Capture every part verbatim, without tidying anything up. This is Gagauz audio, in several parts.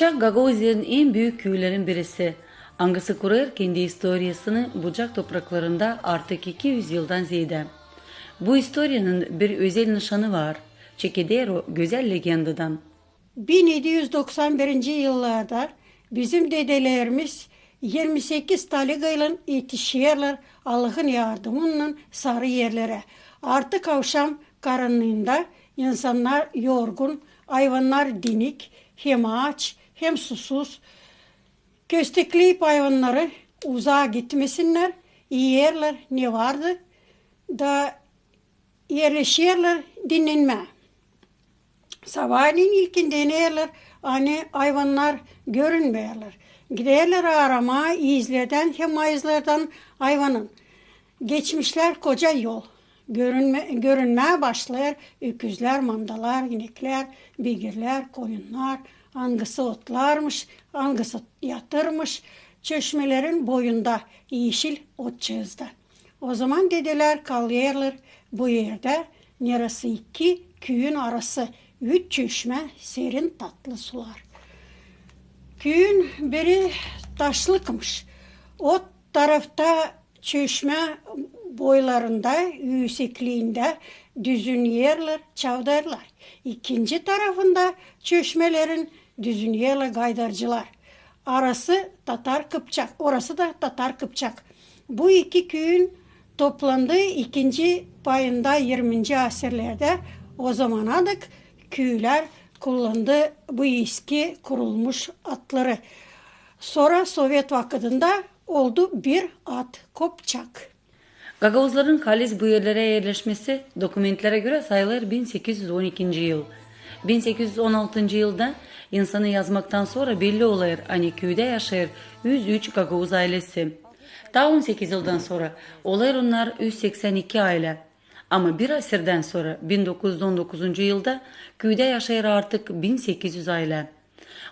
Bucak Gagauziyanın en büük küülerin birisi, angısı kurêr kendi istoriyasını Bucak topraklarında artık iki üz yıldan zeedä. Bu istoriyanın bir özel nışanı var, çekeder o gözäl legendadan. Bin edi üz doksan birinci yıllarda bizim dedelerimiz irmi sekiz taligaylan etişerlär Allahın yardımınnan sarı erlerä. Artık avşam karannıında insannar yorgun, ayvannar dinik, hem aaç, hem susuz. Köstekleyip ayvannarı uzaa gitmesinnär, iyerlär ne vardı da erleşerlär dinnenmää. Sabaalän ilkin denerlär, ani ayvannar görünmeerlär. Giderlär aaramaa izlerdän hem mayızlardan ayvanın. Geçmişlär koca yol. Görünmää başlêêr öküzlär, mandalar, ineklär, bigirlär, koyunnar, angısı otlarmış, angısı yatırmış çöşmelerin boyunda, eşil otçuuzda. Ozaman dedelär kalêrlar bu erdä, nerası iki küüyün arası, üç çöşmä, serin tatlı sular. Küüyün biri taşlıkmış. O tarafta çöşmä boylarında, üüsekliindä düzünerlär çavdarlar. İkinci tarafında çöşmelerin düzünerlär gaydarcılar. Arası tatar-kıpçak, orası da tatar-kıpçak. Bu iki küüyün toplandıı ikinci payında irminci asirlerdä, ozamanadık küülär kullandı bu eski kurulmuş atları. Sora sovet vakıdında oldu bir at Kopçak. Gagauzların halis bu erlerä erleşmesi dokumentlerä görä sayılêr bin sekiz üz on ikinci yıl. Bin sekiz üz on altıncı yılda insanı yazmaktan sora belli olêr, ani küüdä yaşêêr üz üç gagauz aylesi. Taa on sekiz yıldan sora olêr onnar üz seksän iki aylä. Ama bir asirdän sora, bin dokuz üz on dokuzuncu yılda, küüdä yaşêêr artık bin sekiz üz aylä.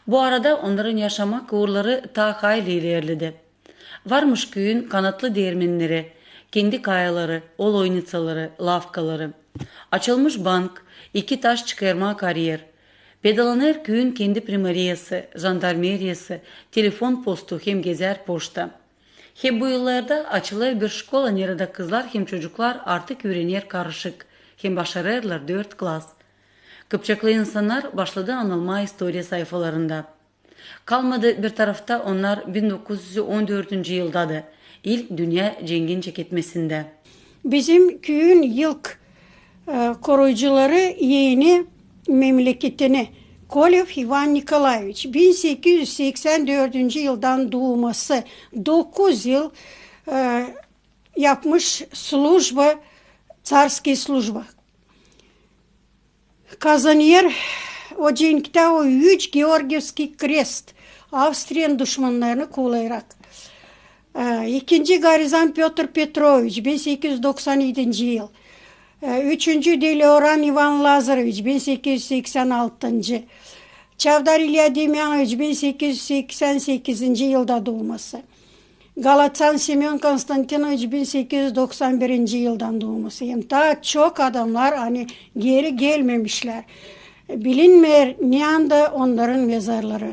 Bu arada onnarın yaşamak uurları taa hayli ilerledi. Varmış küüyün kanatlı deermenneri, kendi kayaları, oloynitsaları, lavkaları. Açılmış bank, iki taş çıkarmaa karyer. Pedalanêr küüyün kendi primariyası, jandarmeriyası, telefon postu hem gezär poşta. Hep bu yıllarda açılêr bir şkola, neredä kızlar hem çocuklar artık üürener karışık hem başarêrlar dört klas. Kıpçaklı insannar başladı anılmaa istoriya sayfalarında. Kalmadı bir tarafta onnar bin dokuz üz on dördüncü yılda da, ilk dünnä cengin çeketmesindä. Bizim küüyün ilk e, koruycuları eeni memleketini, Kolev İvan Nikolaeviç, bin sekiz üz seksän dördüncü yıldan duuması, dokuz yıl e, yapmış slujba, tsarskiy slujba. Kazanêr o cenktä o üç Georgievskiy krest, Avstriyanın duşmannarını kuulayrak. E, ikinci Garizan Pötr Petroviç, bin sekiz üz doksan edinci yıl. E, üçüncü Deleoran İvan Lazareviç, bin sekiz üz seksän altıncı. Çavdar İlya Demyanoviç, bin sekiz üz seksän sekizinci yılda duuması. Galatsan Semön Konstantinoviç, bin sekiz üz doksan birinci yıldan duuması. Hem taa çok adamnar, ani geeri gelmemişlär. Bilinmeer, neandä onnarın mezarları.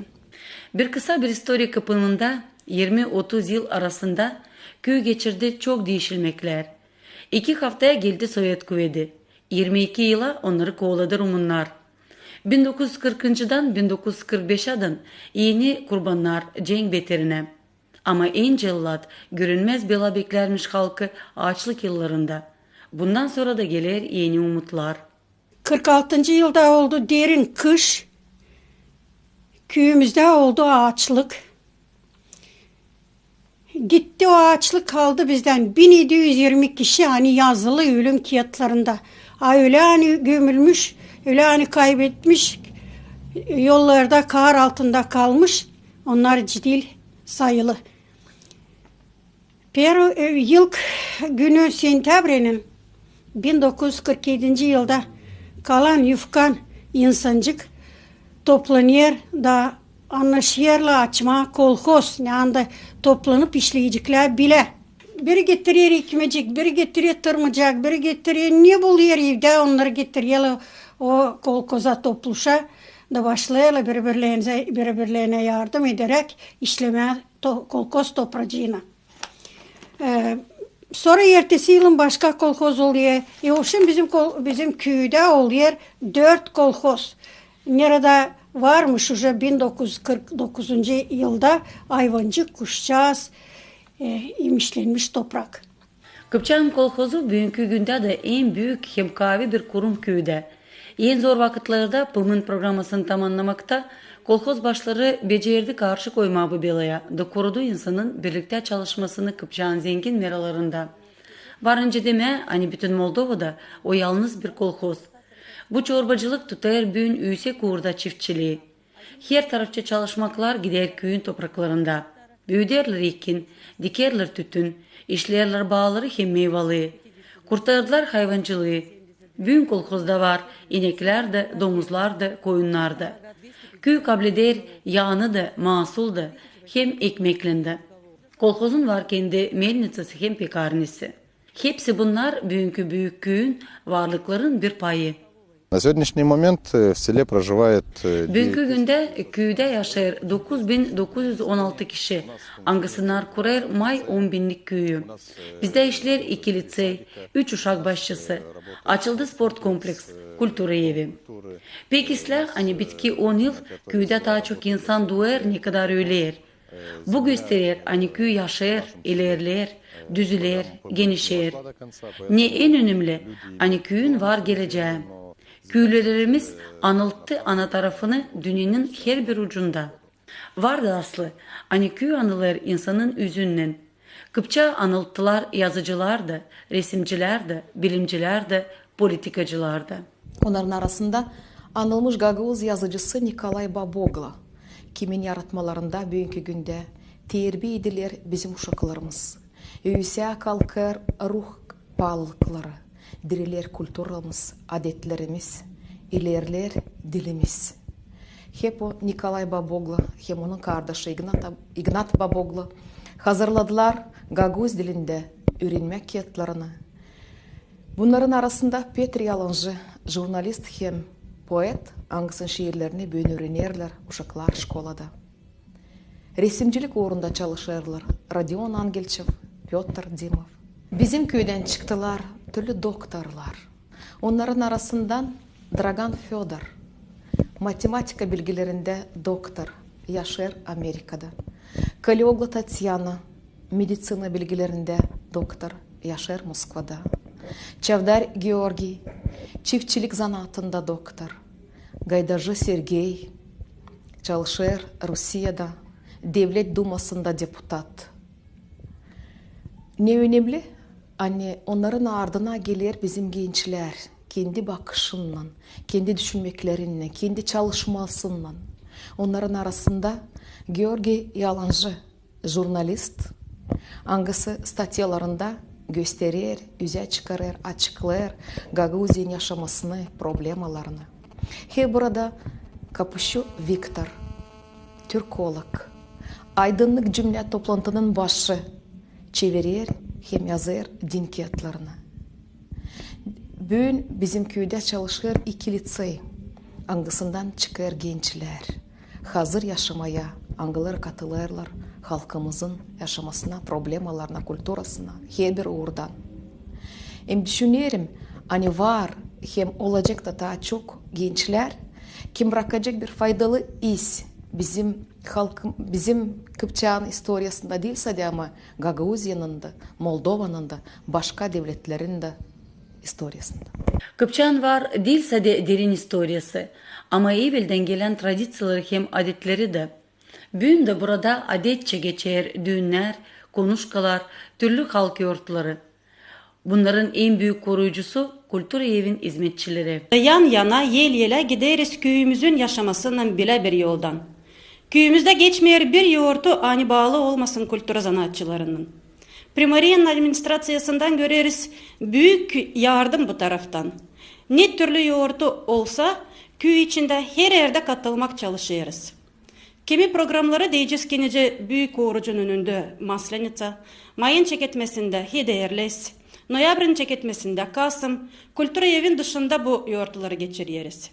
Bir kısa bir istoriya kıpınında irmi-otuz yıl arasında küü geçirdi çok diişilmeklär. İki haftaya geldi sovet kuvedi. İrmi iki yıla onnarı kovaladı rumunnar. Bin dokuz üz kırkıncıdan bin dokuz üz kırk beşädän eeni kurbannar cenk beterinä. Ama en cellat, görünmäz bela beklärmiş halkı aaçlık yıllarında. Bundan sora da geler eeni umutlar. Kırk altıncı yılda oldu derin kış. Küüyümüzdä oldu aaçlık. Gitti o aaçlık, kaldı bizdän bin edi üz irmi kişi, ani yazılı ölüm kiyatlarında. A ölä ani gömülmüş, ölä ani kaybetmiş, yollarda kar altında kalmış, onnar cidil sayılı. Peru, e, ilk günü sentâbrinin bin dokuz üz kırk edinci yılda kalan yufkan insancık toplanêr da annaşêrlar açmaa kolhoz, neandä toplanıp işleyeceklär bilä. Biri getirer ekmecik, biri getirer tırmacak, biri getirer ne bulêr evdä, onnarı getirerlär o kolhoza topluşa. Da başlêêrlar biri-birlerinä, biri-birlerinä yardım ederäk işlemää to-, kolhoz topracıına. E, sora ertesi yılın başka kolhoz olêr. E, o şindi bizim kol-, bizim küüdä olêr dört kolhoz. Neredä varmış uje bin dokuz üz kırk dokuzuncu yılda ayvancık, kuşçaaz, e, imişlenmiş toprak. Kıpçaanın kolhozu büünkü gündä dä en büük hem kaavi bir kurum küüdä. En zor vakıtlarda pımın programasını tamannamakta kolhoz başları becerdi karşı koymaa bu belaya da korudu insanın birliktä çalışmasını Kıpçaanın zengin meralarında. Var nicä demää, ani bütün Moldovada o yalnız bir kolhoz. Bu çorbacılık tutêr büün üüsek uurda çiftçilii. Her tarafça çalışmaklar gider küüyün topraklarında. Büüderlär ekin, dikerlär tütün, işlerlär baaları hem meyvalii. Kurtardılar hayvancılıı. Büün kolhozda var ineklär dä, domuzlar da, koyunnar da. Küü kableder yaanı da, masul da, hem ekmeklendi. Kolhozun var kendi melnitsası hem pekarnesi. Hepsi bunnar büünkü büük küüyün varlıkların bir payı. На сегодняшний момент, э, в селе проживает, э, Büünkü gündä küüdä yaşêêr dokuz bin dokuz üz on altı kişi, angısınnar kurêr may on binnik küüyü. Bizdä işleer iki litsey, üç uşak başçası, açıldı sport kompleks, kultura evi. Pek islää, ani bitki on yıl küüdä taa çok insan duêr, nekadar öler. Bu gösterer, ani küü yaşêêr, ilerleer, düzüler, genişeer. Ne en önemli, ani küüyün var gelecää. Küülülerimiz anılttı ana tarafını dünnenin herbir ucunda. Var da aslı, ani küü anılêr insanın üzünnän. Kıpçaa anılttılar yazıcılar da, resimcilär dä, bilimcilär dä, politikacılar da. Onnarın arasında anılmış gagauz yazıcısı Nikolay Baboglo, kimin yaratmalarında büünkü gündä terbiä ediler bizim uşaklarımız. Üüsää kalkêr ruh paalılıkları, diriler kulturamız, adetlerimiz, ilerleer dilimiz. Hep o Nikolay Baboglo hem onun kardaşı İgnat, İgnat Baboglo hazırladılar gagauz dilindä üürenmäk kiyatlarını. Bunnarın arasında Petr Yalancı, jurnalist hem poet, angısının şiirlerini büün üürenerlär uşaklar şkolada. Resimcilik uurunda çalışêrlar Rodion Angelçev, Pötr Dimov. Bizim küüdän çıktılar türlü doktorlar. Onnarın arasından Dragan Födor, matematika bilgilerindä doktor, yaşêêr Amerikada. Kalioglu Tatyana, meditsina bilgilerindä doktor, yaşêêr Moskvada. Çavdar Georgiy, çiftçilik zanaatında doktor. Gaydacı Sergey, çalışêr Rusiyada, Devlet Dumasında deputat. Ne önemli, ani onnarın ardına geler bizim gençlär, kendi bakışınnan, kendi düşünmeklerinnän, kendi çalışmasınnan. Onnarın arasında Georgiy Yalancı, jurnalist, angısı statyalarında gösterer, üzä çıkarêr, açıklêêr Gagauziyanın yaşamasını, problemalarını. Hem burada Kapuşu Viktor, türkolog, Aydınnık cümlä toplantının başı, çevirer hem yazêr din kiyatlarını. Büün bizim küüdä çalışêr iki litsey, angısından çıkêr gençlär, hazır yaşamaya, angıları katılêrlar halkımızın yaşamasına, problemalarına, kulturasına, herbir uurdan. Hem düşünerim, ani var hem olacek ta taa çok gençlär, kim brakacek bir faydalı iz bizim halkım, bizim Kıpçaanın istoriyasında diil sade, ama Gagauziyanın da, Moldovanın da, başka devletlerin dä istoriyasında. Kıpçaanın var diil sade derin istoriyası, ama eveldän gelän tradiţiyaları hem adetleri dä. Büün dä burada adetçä geçer düünnär, konuşkalar, türlü halk yortuları. Bunnarın en büük koruyucusu kultura evin izmetçileri. Yan-yana, el-elä gideriz küüyümüzün yaşamasınnan bilä bir yoldan. Küüyümüzdä geçmeer bir yortu, ani baalı olmasın kultura zanaatçılarınnan. Primariyanın administraţiyasından göreriz büük yardım bu taraftan. Ne türlü yortu olsa, küüy içindä her erdä katılmak çalışêrız. Kimi programları deyecez ki, nicä büük orucun önündä Masleniţa, mayın çeketmesindä Hederles, noyabrın çeketmesindä Kasım, kultura evin dışında bu yortuları geçireriz.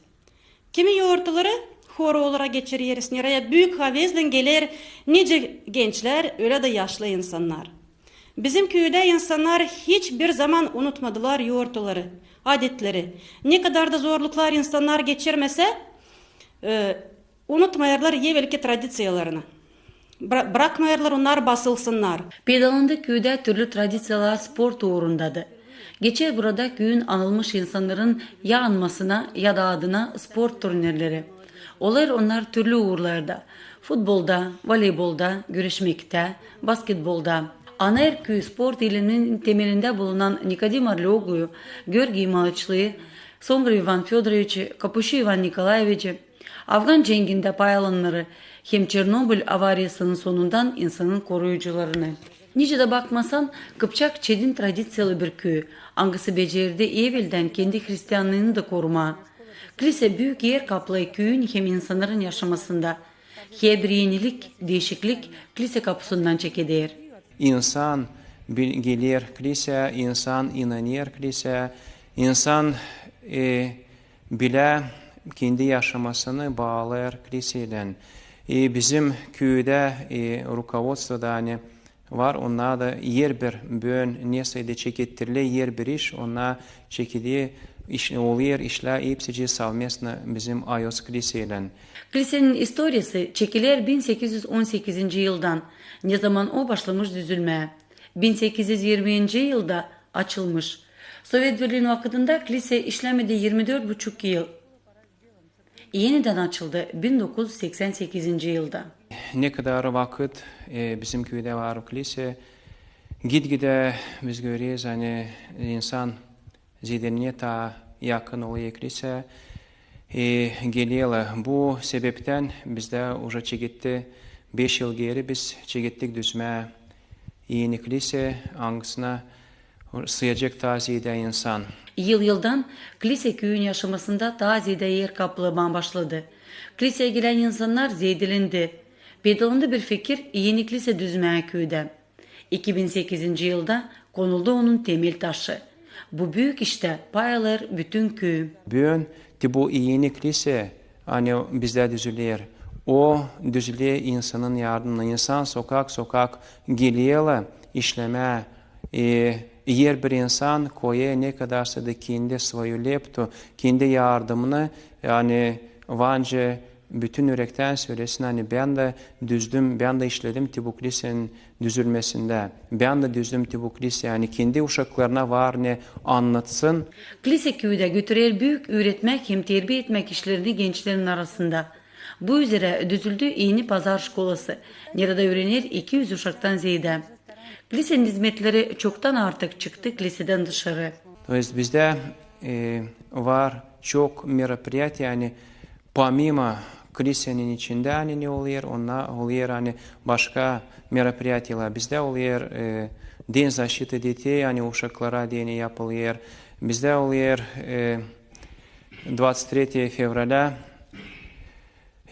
Kimi yortuları Hor olaraq geçireriz, neredä büük havezlän geler nicä gençlär, ölä dä yaşlı insannar. Bizim küüdä insannar hiç bir zaman unutmadılar yortuları, adetleri. Ne kadar da zorluklar insannar geçirmesä, e, unutmêêrlar evelki tradiţiyalarını. Bra-, brakmêêrlar onnar basılsınnar. Peydalandı küüdä türlü tradiţiyalar sport uurundadır. Geçer burada küüyün anılmış insannarın ya anmasına, ya da adına sport turnirleri. Olêr onnar türlü uurlarda: futbolda, voleybolda, güreşmektä, basketbolda. Aner küü sport iliminin temelindä bulunan Nikodim Arlöguyu, Georgiy Malıçlıyı, Songrayı İvan Födoroviçi, Kapuşçu İvan Nikolaeviçi, Afgan cengindä pay alannarı hem Çernobıl avariyasının sonundan insanın koruyucularını. Nicä dä bakmasan, Kıpçak çetin tradiţiyalı bir küü, angısı becerdi eveldän kendi hristiannıını da korumaa. Klisä büük er kaplêêr küüyün hem insannarın yaşamasında. Herbir enilik, diişiklik klisä kapusından çekeder. İnsan bil-, geler klisä, insan inanêr klisä, insan, e, bilä kendi yaşamasını baalêêr kliseylän. E, bizim küüdä, e, rukovodstvoda, ani var, onnar da herbir büün nesä dä çekettirilä, herbir iş, onnar çekedi, iş, olêr işlär, hepsicii совместно bizim Ayos kliseylän. Klisenin istoriyası çekiler bin sekiz üz on sekizinci yıldan, nezaman o başlamış düzülmää. Bin sekiz üz irminci yılda açılmış. Sovet Birliini vakıdında klisä işlämedi irmi dört buçuk yıl. Enidän açıldı bin dokuz üz seksän sekizinci yılda. Ne kadar vakıt, e, bizim küüdä var klisä, gitgidä biz göreriz, ani insan zeedeninä taa yakın olêr klisä, e, gelerlär. Bu sebeptän bizdä uje çeketti, beş yıl geeri biz çekettik düzmää eni klisä, angısına sıyacek taa zeedä insan. Yıl-yıldan klisä küüyün yaşamasında taa zeedä er kaplamaa başladı. Kliseyä gelän insannar zeedelendi. Peydalandı bir fikir eni klisä düzmää küüdä. İki bin sekizinci yılda konuldu onun temel taşı. Bu büük iştä pay alêr bütün küü. Büün te bu eni klisä, ani bizdä düzüler, o düzüler insanın yardımına. İnsan sokak-sokak gelerlär işlemää, e, herbir insan koyêr ne kadarsa da kendi svoyu leptu, kendi yardımını, ani var nicä bütün ürektän sölesin, ani bän dä düzdüm, bän dä işledim te bu klisenin düzülmesindä. Bän dä düzdüm te bu klisä, ani kendi uşaklarına var ne annatsın. Klisä küüdä götürer büük üüretmäk hem terbiä etmäk işlerini gençlerin arasında. Bu üzerä düzüldü eni Pazar şkolası, neredä üürener iki üz uşaktan zeedä. Klisenin izmetleri çoktan artık çıktı klisedän dışarı. То есть bizdä, e, var çok мероприятия, ani pomimo klisenin içindä, ani ne olêr, onnar olêr, ani başka мероприятиялар. Bizdä olêr, e, День защиты детей, ani uşaklara deyni yapılêr. Bizdä olêr, e, двадцать третье февраля,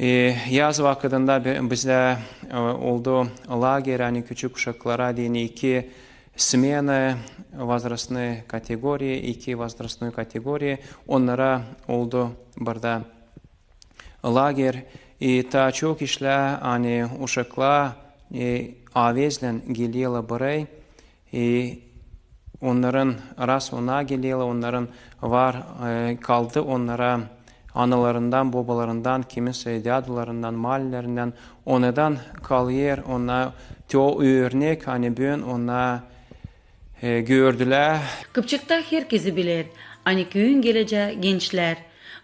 e, yaz vakıdında bi-, bizdä, e, oldu lager, ani küçük uşaklara deyni iki smenı, возрастные категории, iki возрастные категории, onnara oldu burada lager. E, taa çok işlär, ani uşaklar, e, avezlän gelerlär burayı, e, onnarın, раз onnar gelerlär, onnarın var, e, kaldı onnara analarından, bobalarından, kiminsä dädularından, maallerindän, onnadan kalêr, onnar te o örnek, ani büün onnar, e, gördülär. Kıpçakta herkezi biler, ani küüyün gelecää gençlär.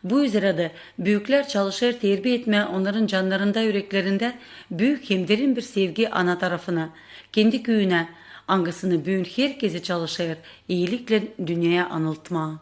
Bu üzerä dä büüklär çalışêr terbiä etmää onnarın cannarında, üreklerindä büük hem derin bir sevgi ana tarafına, kendi küüyünä, angısını büün herkezi çalışêr eeliklän dünneyä anıltmaa.